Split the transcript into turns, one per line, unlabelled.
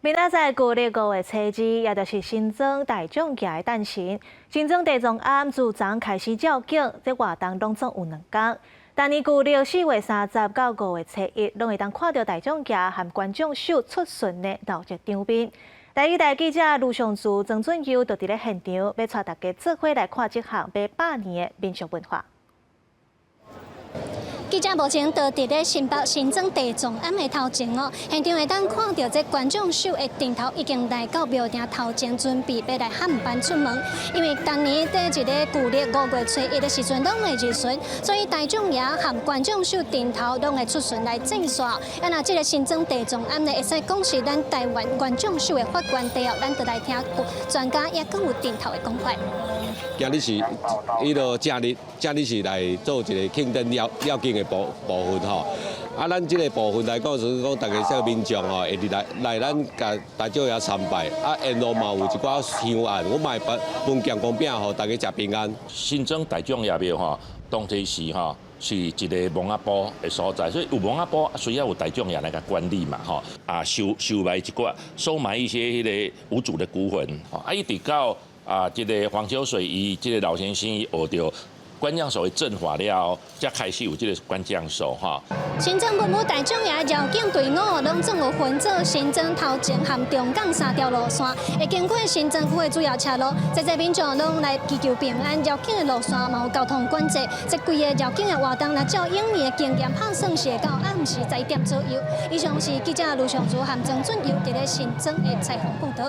明仔載舊曆5月初二，也就是新莊大將爺的誕辰。新莊地藏庵自昨開始醮境，這活動攏總有2工。逐年舊曆4月30到5月初一，攏會當看著大將爺和關將首出巡的鬧熱場面。台語台記者盧尚柱、曾俊佑就佇咧現場，欲帶大家做伙來看這項欲百年的民俗文化。
記者目前就佇咧新北新莊地藏庵的頭前哦，現場會當看著這關將首的陣頭已經來到廟埕頭前，準備欲來航班出門。因為逐年佇這個舊曆5月初一的時陣，攏會入巡，所以大將爺和關將首陣頭攏會出巡來祭拜。啊，若這個新莊地藏庵呢，會使講是咱台灣關將首的發源地哦，咱就來聽專家也閣有陣頭的講法。
今日是彼囉正日，正日是來做一個慶典了了境的部分吼。啊，咱這個部分來講，就是講逐家小民眾吼，會佇來來咱共大將爺參拜。啊，沿路嘛有一寡香案，阮嘛會分分鹹光餅，予大家食平安。
新莊大將爺廟吼，當時是吼是一個墓仔埔的所在，所以有墓仔埔需要有大將爺來共管理嘛吼。啊，收埋一寡，收埋一些彼个無主的孤魂。啊，一直到啊，這个黃秋水伊這個老先生伊學著關將首的陣法了後，才開始有這個關將首哈。
新莊文武大將爺繞境隊伍，攏總有分做新莊頭前和中港三條路線，會經過新莊區的主要車路，濟濟民眾攏來祈求平安。繞境的路線嘛有交通管制，這規个繞境的活動，若照往年的經驗拍算，是會到暗時11點左右。以上是記者盧尚竹和曾俊佑佇咧新莊的採訪報導。